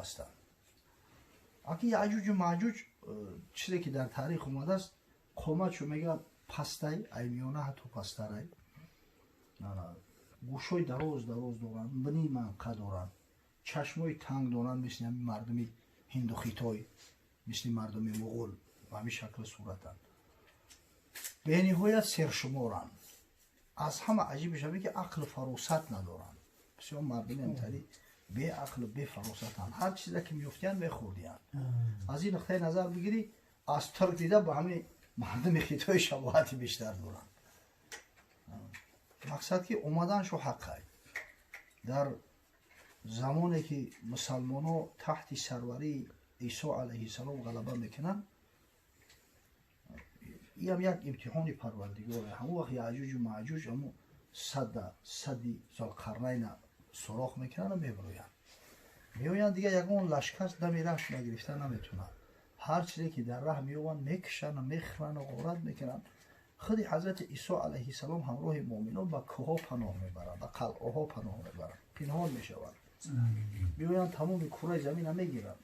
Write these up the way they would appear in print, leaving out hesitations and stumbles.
ҳастанд. Аки Яъҷуҷу Маъҷуҷ, чизе ки дар таърих омадааст, қоматшо мегӯяд пастай, ай миёна ҳатто пасттарай, гӯшҳои дароз дароз доранд, бини манқа доранд, чашмои танг доранд, мисли ҳамин мардуми ҳинду Хитой, мисли мардуми муғул, ба ҳамин шакли суратанд. Бениҳоят сершуморанд. Аз ҳама аҷибаш ҳаме, ки ақлу фаросат надоранд. Бисёр мардуми ҳамтари беақлу бефаросатанд, ҳар чизе ки меёфтиянд, мехӯрдиянд. Аз ин нуқтаи назар бигирӣ, аз турк дида ба ҳамин мардуми Хитой шабоҳати бештар доранд. Мақсад, ки омаданшо ҳаққай. Дар замоне ки мусалмонҳо таҳти сарварии Исо алайҳиссалом ғалаба мекунанд, иам як имтиҳони Парвардигоре. Ҳамон вақт Яъҷуҷу Маъҷуҷ ҳамун садда, сади Золқарнайна сурох мекунанду мебироянд, меоянд. Дига ягон лашкар дами раҳ нагирифта наметунад. Ҳар чизе ки дар раҳ меёбанд, мекушанду мехӯранду ғорат мекунанд. Худи ҳазрати Исо алайҳиссалом ҳамроҳи муъминон ба кӯҳҳо паноҳ мебаранд, ба қалъаҳо паноҳ мебаранд, пинҳон мешаванд. Меоянд, тамоми кураи замина мегиранд.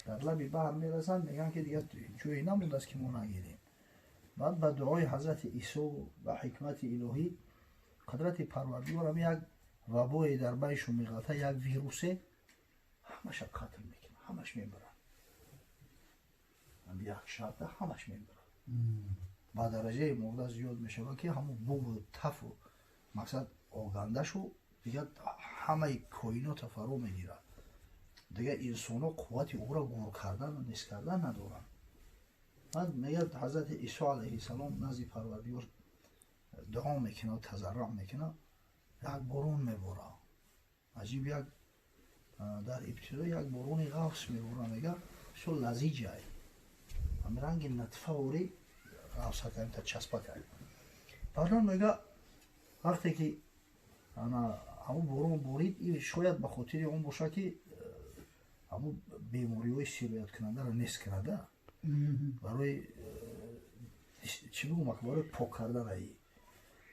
Дар лаби баҳр мерасанд, мегӯянд, ки дигар ҷое намондааст, ки мо нагирем. Баъд ба дуои ҳазрати Исо, ба ҳикмати илоҳӣ, қудрати Парвардигор, ҳами як вабое дар байшон меғалта, як вирусе ҳамаша қатл мекунад, ҳамаш мебаранд. Як шабда ҳамаш мебаранд. Ба дараҷаи мурда зиёд мешавад, ки ҳамун буву тафу, мақсад, огандашу дигар ҳамаи коинота фаро мегирад. Дигар инсонҳо қуввати ӯро гур кардану нест кардан надоранд. Баъд мегӯяд, ҳазрати Исо алайҳиссалом назди Парвардигор дуо мекунад, тазарруъ мекунад, як борон мебора. Аҷиб, як дар ибтидо як борони ғафс мебора, мега, бисёр лазиҷай, ҳами ранги натфаори ғафса кардем та часпа кардем. Баъдан мега, вақте ки ҳамун борон борид, шояд ба хотири он бошад, ки ҳамун бемориҳои сирояткунандаро нест кунада, барои чӣ бигӯм, барои пок кардан аи.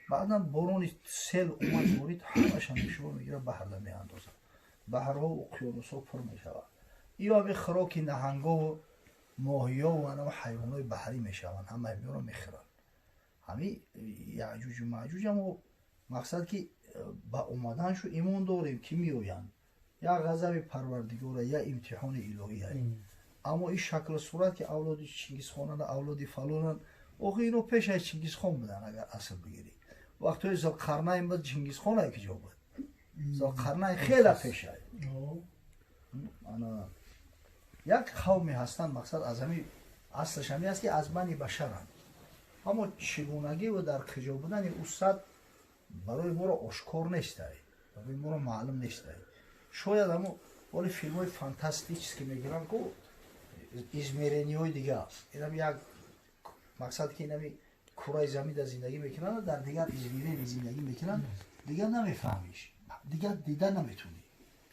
Баъдан борони сел омад, борид, ҳамаша нишо мегирад, баҳрда меандозад, баҳрҳо, уқёнусҳо пур мешавад. Ё ҳами хӯроки наҳангову моҳиёву анава ҳайвонҳои баҳрӣ мешаванд, ҳамаи меёро мехӯранд. Ҳами Яъҷуҷу Маъҷуҷ амо мақсад, ки ба омаданшу имон дорем, ки меоянд, як ғазаби Парвардигора, як имтиҳони илоҳия. Аммо ин шаклу сурат, ки авлоди Чингисхонанд, авлоди фалонанд, охи ино пеш аз Чингисхон буданд. Агар асл бигирӣ, вақтҳои Зулқарнайн буд, Чингисхон ай киҷо буд? Зулқарнайн хеле пешай. Ана як қавме ҳастанд, мақсад, аз ҳами аслаш ҳами аст, ки аз бани башаранд, аммо чигунагиву дар киҷо будани ӯ сад барои моро ошкор нестай, барои моро маълум нестай. Шояд ҳамо оли филмҳои фантастически мегиранд ку, измерение ҳои дига аст. Инам як мақсад, ки инами кураи замин дар зиндагӣ мекунанд, дар дигар измерение зиндагӣ мекунанд, дигар намефаҳмиш, дигар дида наметунӣ.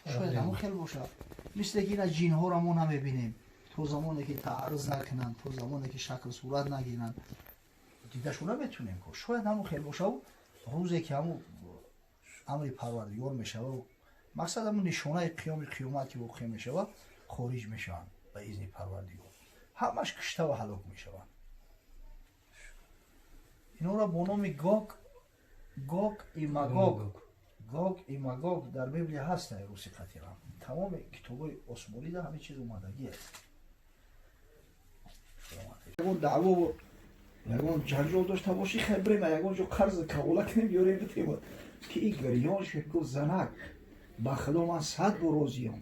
Шояд ҳамон хел бошад, мисле ки ина ҷинҳоро мо намебинем, то замоне ки таарруз накунанд, то замоне ки шакл сурат нагиранд, дидашу наметунем ку. Шояд ҳамон хел бошаву рӯзе ки ҳамун амри Парвардигор мешавад, мақсад, ҳамун нишонаи қиёми қиёмат ки воқеъ мешавад, хориҷ мешаванд ба изни Парвардигор, ҳамаш киштаву ҳалок мешаванд. Инҳоро бо номи Гог, Гог и Магог, Гог и Магог дар Библия ҳаст. Руси қатира тамоми китобҳои осмонида ҳамин чиз омадагӣ аст. Ягон даъвову ягон ҷанҷол дошта бошӣ, хай, бирем, ягон ҷо қарз кавола кунем, ёрем битем, ки и гирён шуд. Гуфт: «Занак, ба Худо, ман 100 бор розиём.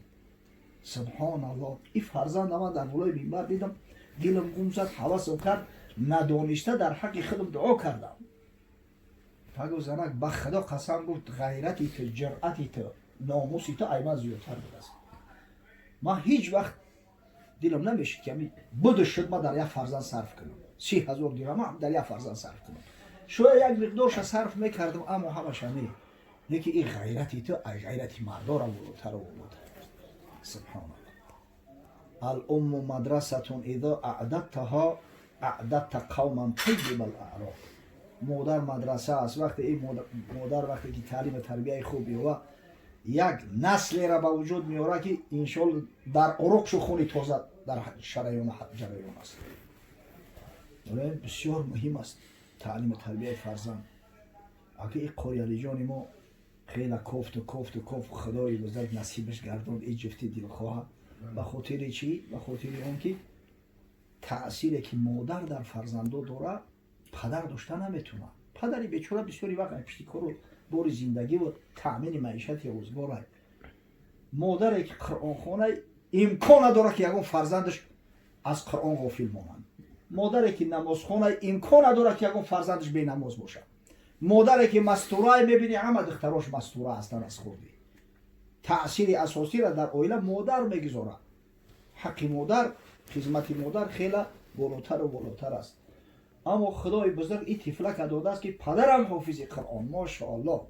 Субҳоналлоҳ, и фарзанда ман дар болои минбар дидам, дилам гум зад, ҳавасам кард, надониста дар ҳаққи худам дуо кардам». Пагу занак, ба Худо қасам, гуфт, ғайрати ту, ҷуръати ту, номуси ту ай ман зиёдтар будааст. Ман ҳеҷ вақт дилам намешид, ки ами буду шуд, ман дар як фарзанд сарф кунам, 30 000 дирама дар як фарзанд сарф кунам. Шояд як миқдорша сарф мекардам, аммо ҳамаша не. Леки ин ғайрати ту ай ғайрати мардора болотару болотар. Субҳоналлоҳ. الأم مدرسة إذا أعددتها أعددت قوما طيب الأعراق. Модар мадраса аст. Вақте ин модар, вақте ки таълиму тарбияи хуб ёва, Як наслеро ба вуҷуд меорад, ки иншоалло дар уруқшу хуни тоза дар шараёну ҷараён аст. Бисёр муҳим аст таълиму тарбияи фарзанд. Аки и Қориалиҷони мо хела кофту кофту кофт, Худои бузург насибаш гардонд и ҷуфти дилхоҳа. Ба хотири чӣ? Ба хотири он ки таъсире ки модар дар фарзандо дорад, падар дошта наметавонад. Падари бечора бисёри вақт пишти кору бори зиндагиву таъмини маишати рӯзгорай. Модаре ки қуръонхона, имкон надорад, ки ягон фарзандаш аз Қуръон ғофил монанд. Модаре ки намозхона, имкон надорад, ки ягон фарзандаш бенамоз бошад. Модаре ки мастурай, мебини, ҳама духтарош мастура ҳастанд аз хурдӣ. Таъсири асосиро дар оила модар мегузорад. Ҳаққи модар, хизмати модар хела болотару болотар аст. Аммо Худои бузург и тифлака додааст, ки падарам ҳофизи Қуръон, мошоалло,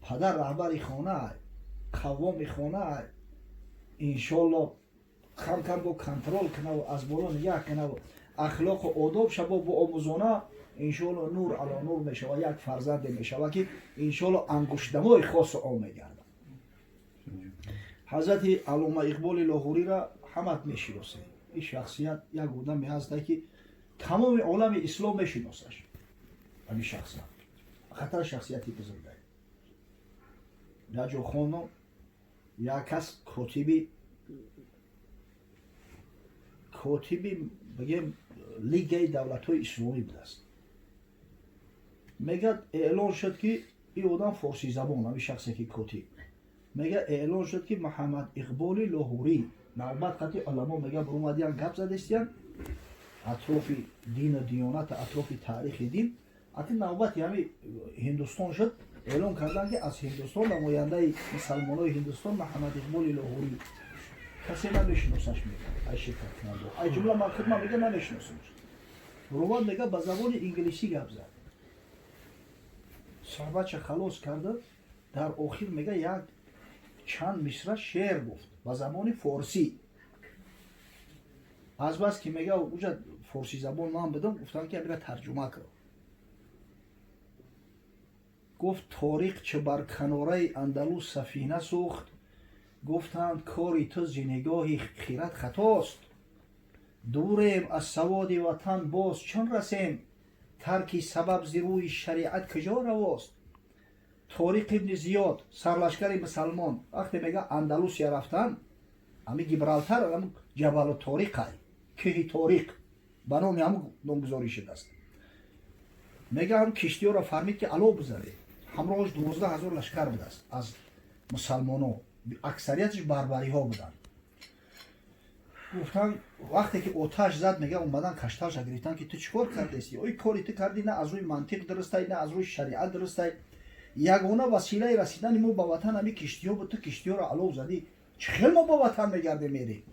падар раҳбари хона, қаввоми хона. Иншоалло, кам кам бо контрол кунаву аз боло нигаҳ кунаву ахлоқу одоб шабо бо омӯзона, иншоалло, нур ало нур мешавад, як фарзанде мешавад, ки иншоалло ангуштнамои хосу он мегардад. Ҳазрати Аллома Иқболи Лоҳуриро ҳамат мешиносем. Ин шахсият як одаме ҳаста, ки тамоми олами ислом мешиносаш. Ҳамин шахсият хатар шахсияти бузургае. Як ҷо хондам, як кас котиби, бигем, Лигаи давлатҳои исломӣ будааст. Мегӯяд, эълон шуд, ки ин одам форсизабон, ҳамин шахсе ки котиб, мега, эълон шуд, ки Муҳаммад Иқболи Лоҳурӣ навбат қати уламо, мега, буромадиян, гап задестиян атрофи дину диёнат, атрофи таърихи дин. Ати навбати ҳами Ҳиндустон шуд. Эълон карданд, ки аз Ҳиндустон намояндаи мусалмонои Ҳиндустон Муҳаммад Иқболи Лоҳурӣ. Касе намешиносаш, мега, ай ширкаткунандо, ай ҷумла ман худман, мега, намешиносамш. Буромад, мега, ба забони инглисӣ гап зад. Суҳбатша халос карда, дар охир, мега, як чанд мисра шеър гуфт ба забони форсӣ. Азбас ки, мега, уҷа форсизабон ман будам, гуфтам, ки амира тарҷума кар. Гуфт: «Ториқ чӣ бар канораи Андалус сафина сӯхт, гуфтанд, кори ту зи нигоҳи хират хатост. Дурем аз саводи ватан, боз чун расем, тарки сабаб зи рӯи шариат куҷо равост?» Ториқ ибни Зиёд, сарлашкари мусалмон, вақте, мега, Андалусия рафтан, ами Гибралтар, Ҷабалу Ториқай, кӯҳи Ториқ, ба номи ҳамн номгузорӣ шудааст. Мега, ҳам киштиёро фармид, ки ало бизанед. Ҳамроҳаш 12 000 лашкар будааст аз мусалмоно, аксарияташ барбариҳо буданд. Гуфтан, вақте ки оташ зад, мега, омадан, кашташа гирифтан, ки ту чӣ кор кардеси? Ой, кори ту кардӣ на аз рӯи мантиқ дурустай, на аз рӯи шариат дурустай. Ягона василаи расидани мо ба ватан ҳами киштиҳо буд, ту киштиҳоро алов задӣ, чӣ хел мо ба ватан мегардем, мерем?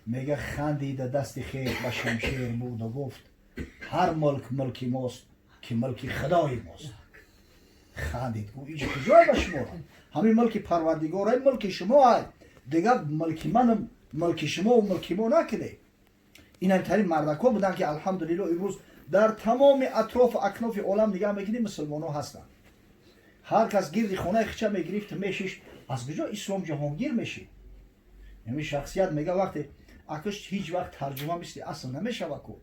Мега, хандида, дасти хеш ба шамшер бурду гуфт: «Ҳар мулк мулки мост, ки мулки Худои мост». Хандид, гуфт: «Инҷа куҷое ба шумо? Ҳамин мулки Парвардигорай, мулки шумо ай, дигар мулки манам, мулки шумо мулки мо накунед». Инамтарин мардакҳо буданд, ки алҳамдулилло, имрӯз дар тамоми атрофу акнофи олам нигаҳ мекунем, мусулмонҳо ҳастанд. Ҳар кас гирди хонаи хича мегирифт, мешишт, аз куҷо ислом ҷаҳонгир мешид? Ҳамин шахсият, мега, вақте акш ҳеҷ вақт тарҷума мисли асл намешава ку,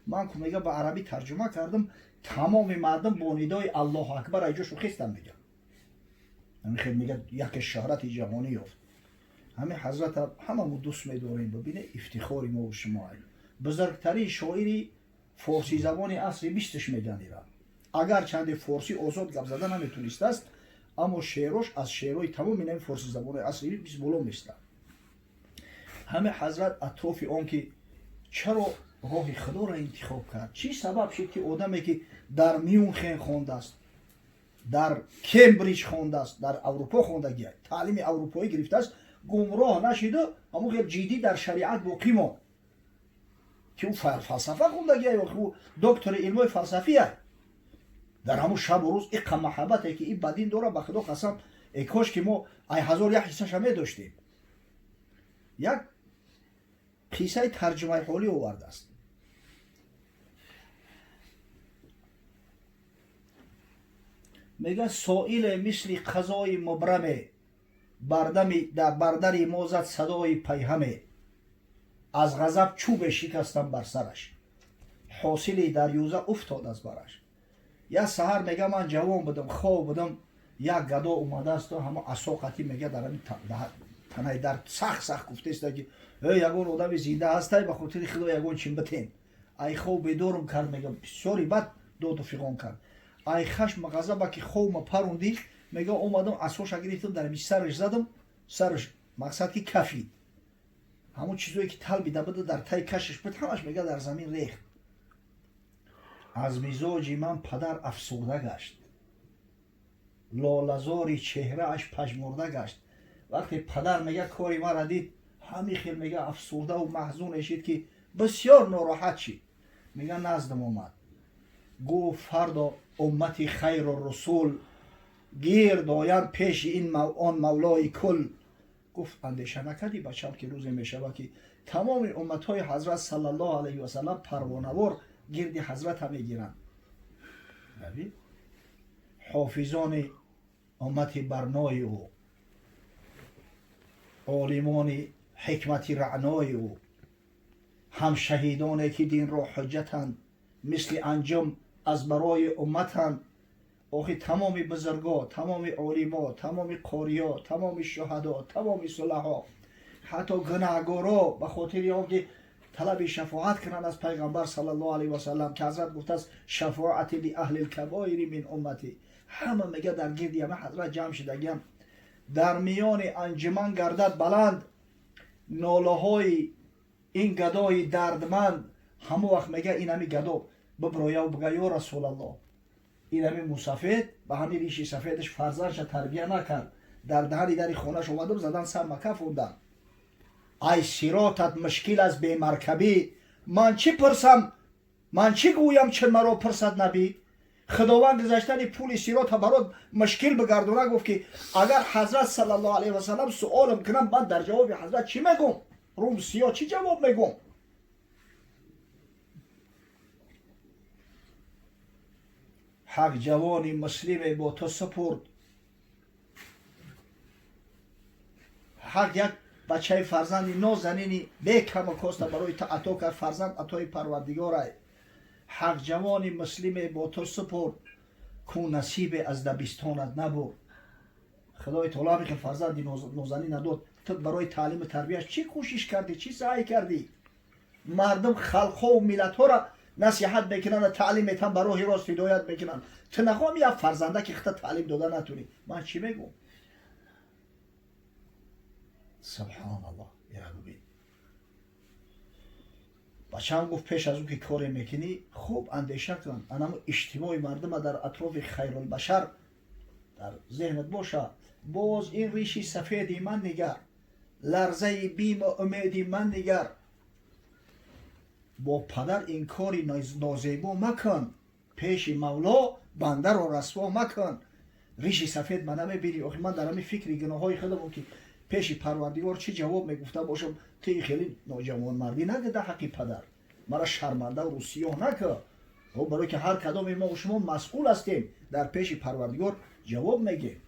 ман ку, мега, ба арабӣ тарҷума кардам, тамоми мардум бо нидои «Аллоҳу акбар» айҷошу хестан. Мега, ҳамин хел, мега, яке шӯҳрати ҷаҳонӣ ёфт. Ҳамин ҳазрата ҳамамо дӯст медорем. Бибине, ифтихори мо шумо, бузургтарин шоири форсизабони асри бистш меган ира. Агарчанде форсӣ озод гап зада наметонистааст, аммо шеърош аз шеърҳои тамоми нави форсизабони асри бист боло местад. Ҳамин ҳазрат атрофи он ки чаро роҳи Худоро интихоб кард, чӣ сабаб шуд, ки одаме ки дар Мюнхен хондааст, дар Кембриҷ хондааст, дар Аврупо хондагия, таълими аврупоӣ гирифтааст, гумроҳ нашиду ҳамон хел ҷиддӣ дар шариат боқӣ монд, ки ӯ фалсафа хондагия ё ӯ доктори илмои фалсафия. Дар ҳамун шабу рӯз иқа маҳаббате ки и ба дин дора, ба Худо қасам, э кош ки мо ай ҳазор як ҳиссаша медоштем. Як қиссаи тарҷумаи ҳолӣ овардааст. Мега, соиле мисли қазои мубраме. Бардами бардари мо зад садои пайҳаме, аз ғазаб чӯбе шикастам бар сараш, ҳосили дарюза уфтод аз бараш. Як саҳар мега, ман ҷавон будам, хоб будам, як гадо омадаасту ҳама асо қатӣ, мега, дар ҳами танаи дар сахт сахт гуфтеста, ки э, ягон одами зинда ҳастай, ба хотири Худо ягон чим битен. Ай хоб бедорум кард, мега, бисёри бад доду фиғон кард. Ай хашма ғазаба ки хобма парондӣ, мега, омадам, асоша гирифтам, дар ҳами сараш задам, сараш, мақсад ки, кафид. Ҳамон чизое ки талбида буда, дар таи кашиш буд, ҳамаш, мега, дар замин рехт. Аз мизоҷи ман падар афсурда гашт, лолазори чеҳрааш пажмурда гашт. Вақте падар, мега, кори мара дид, ҳамин хел, мега, афсурдаву маҳзун эшид, ки бисёр нороҳат шид. Мега, наздам омад, гуфт: «Фардо уммати хайру русул гирд оянд пеши ин он мавлои кул». Гуфт: «Андеша накардӣ, бачам, ки рӯзе мешавад, ки тамоми умматҳои ҳазрат саллаллоҳу алайҳи васалам парвонавор гирди ҳазрата мегиранд?» Ҳофизони уммати барнои ӯ, олимони ҳикмати раънои ӯ, ҳам шаҳидоне ки динро ҳуҷҷатанд, мисли анҷум аз барои умматанд. Охи, тамоми бузурго, тамоми олимо, тамоми қориё, тамоми шуҳадо, тамоми сулаҳо, ҳатто гунаҳгоро ба хотири он ки талаби шафоат кунанд аз пайғамбар саллаллоҳу алайҳи васаллам, ки ҳазрат гуфтааст: «شفاعتي لأهل الكبائر من أمتي», ҳама, мега, дар гирди ҳама ҳазрат ҷамъ шидагиам. Дар миёни анҷуман гардад баланд нолаҳои ин гадои дардманд. Ҳамон вақт, мега, ин ҳами гадо биброяв, бига: «Ё Расулаллоҳ, ин ҳами мусафед ба ҳамин риши сафедаш фарзандша тарбия накард, дар даҳани дари хонаш омадам, задан, сар макафондам. Ай сиротат мушкил аз бемаркабӣ, ман чӣ пурсам, ман чӣ гӯям, чун маро пурсад набӣ?» Худованд гузаштани пули сирота барот мушкил бигардона. Гуфт, ки агар ҳазрат саллаллоҳу алайҳи васалам суолам кунам, ман дар ҷавоби ҳазрат чӣ мегӯм? Рум сиё чӣ ҷавоб мегӯм? Ҳақ ҷавони муслиме бо ту супурд, ҳақ як бачаи фарзанди нозанини бекаму коста барои ту ато кард. Фарзанд атои Парвардигорай. Ҳақ ҷавони муслиме бо ту супурд, ку насибе аз дабистонат набурд. Худои таоло ҳамин фарзанди нозанин надод, ту барои таълиму тарбияш чӣ кӯшиш кардӣ, чӣ саъй кардӣ? Мардум, халқҳову миллатҳоро насиҳат мекунанд, таълим метаҳанд, ба роҳи рост ҳидоят мекунанд. Ту нахоҳам як фарзанда ки хита таълим дода натунӣ, ман чӣ мегӯм? Субҳоналлоҳ. Ира бибин, бачаам, гуфт, пеш аз он ки коре мекунӣ, хуб андеша кун. Анамо иҷтимои мардума дар атрофи хайрулбашар дар зеҳнат боша. Боз ин риши сафеди ман нигар, ларзаи биму умеди ман нигар. Бо падар ин кори нозебо макун, пеши Мавло бандаро расво макун. Риши сафед ма намебинӣ? Охи, ман дар ҳамин фикри гуноҳҳои худамон, ки пеши Парвардигор чӣ ҷавоб мегуфта бошам. Ту хеле ноҷавонмардӣ накарда, ҳаққи падар мара шармандаву рӯсиёҳ накар. Барое ки ҳар кадоме мо шумо масъул ҳастем, дар пеши Парвардигор ҷавоб мегем.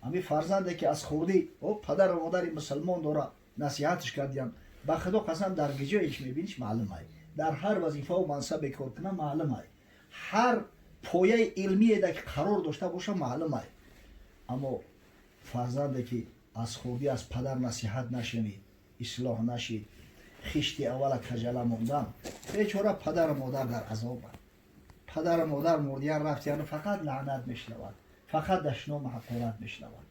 Ҳамин фарзанде ки аз хурдӣ падару модари мусулмон дора, насиҳатш кардиям, ба Худо қасам, дар гиҷоеш мебиниш, маълумай, дар ҳар вазифаву мансабе кор кунам, маълумай, ҳар пояи илмие ки қарор дошта боша, маълумай. Аммо фарзанде ки аз хурдӣ аз падар насиҳат нашунид, ислоҳ нашид, хишти аввала кажала мондан, бечора падару модар дар азобанд. Падару модар мурдиян, рафтияну фақат лаънат мешунавад, фақат дашному ҳақорат мешунавад.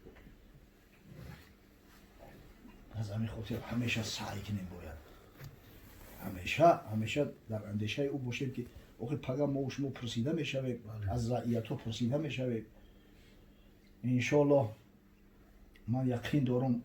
Аз ҳамин хотир ҳамеша саъй кунем, бояд ҳамеша, ҳамеша дар андешаи ӯ бошем, ки охи пага мо шумо пурсида мешавем, аз раиятҳо пурсида мешавем, иншоаллоҳ. Ман яқин дорам.